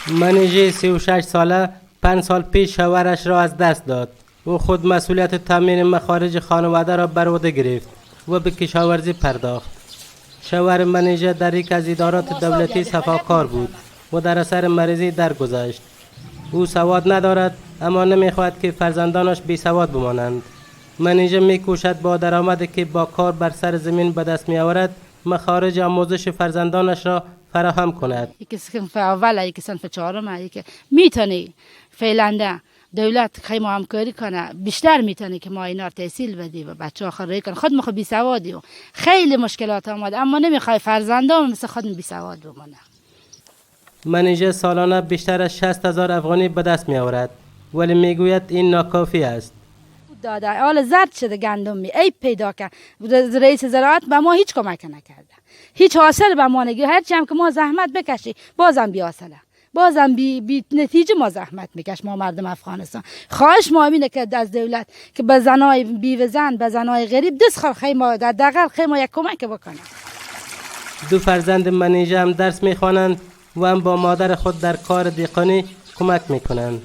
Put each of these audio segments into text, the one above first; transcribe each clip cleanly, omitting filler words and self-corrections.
منیژه 36 ساله 5 سال پیش شوهرش را از دست داد. او خود مسئولیت تامین مخارج خانواده را بر عهده گرفت و به کشاورزی پرداخت. شوهر منیژه در یک از ادارات دولتی صفاکار بود و در اثر مریضی درگذشت. او سواد ندارد، اما نمیخواهد که فرزندانش بی سواد بمانند. منیژه میکوشد با درآمدی که با کار بر سر زمین به دست میآورد، مخارج آموزش فرزندانش را فراهم کند. یکی صنف اول، یکی صنف چهارم، یکی میتونی فعلا دولت خیلی همکاری کنه، بیشتر میتونه که ما اینا رو تحصیل بدی و بچه ها خود کنه. خود ما خود بی سوادی و خیلی مشکلات آمده، اما نمیخوای فرزندام مثل خود بی سواد بمونه. منیژه سالانه بیشتر از 60 هزار افغانی به دست می آورد، ولی میگوید این ناکافی است. داده حالا زرد شده گندم می عیب پیدا کرد. رئیس زراعت به ما هیچ کمک نکرده، هیچ حاصل به ما نگی. هرچی هم که ما زحمت بکشی بازم بی حاصله، بازم بی نتیجه ما زحمت میکش. ما مردم افغانستان خواهش ما اینه که از دولت که به زنای بیوه زن، به زنای غریب دست خال خیمه در دقل خیمه یک کمک بکنه. دو فرزند منیژه هم درس میخوانند و هم با مادر خود در کار دهقانی کمک میکنند.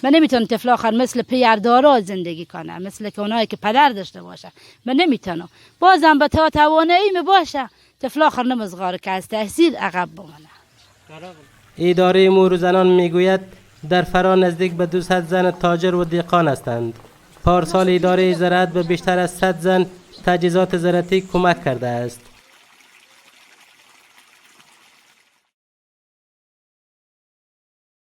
من نمیتونم طفل آخر مثل پیردارا زندگی کنه، مثل که اونایی که پدر داشته باشه. من نمیتونم، بازم به تا توانایی می باشه طفل آخر نمزغاره که از تحصیل عقب بمانه. اداره امور زنان میگوید در فرا نزدیک به 200 زن تاجر و دهقان هستند. پارسال اداره زراعت به بیشتر از 100 زن تجهیزات زراعتی کمک کرده است.